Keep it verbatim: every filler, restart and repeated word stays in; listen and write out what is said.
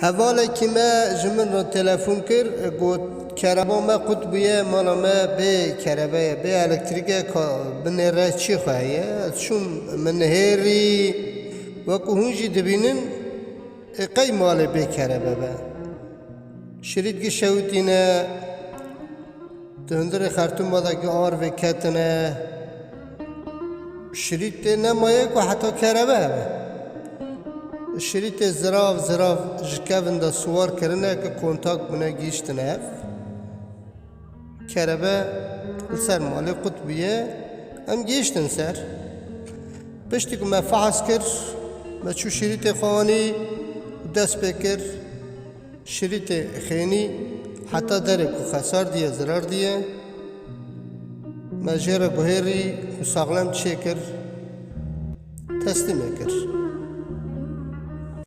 Hevalekî me ji min re telefon kir, got, kereba me qut bûye, mala me bê kerebe ye, bê elektrîk e, ka binêre çi xwe heye. Ez çûm, min nihêrî, wekû hûn jî dibînin, ê qey malê bê kerebe be. Şirît gişewitîne, di hundirê xertûma de gi ar vê ketine. Şirîtê nemaye ku heta kerebe hebe. Şirîtê zirav zirav ji kevin de siwar kirine ku kontak bûne, gihîştine hev. Kerebe li ser malê qut bûye, em gihîştin ser. Piştî ku me fehs kir, me çû şirîtê xwe anî û dest pê kir. Şirîtê xênî heta derê ku xesar diye, zirar diye, me jê re guhêrî û saxlem çêkir, teslîmê kir.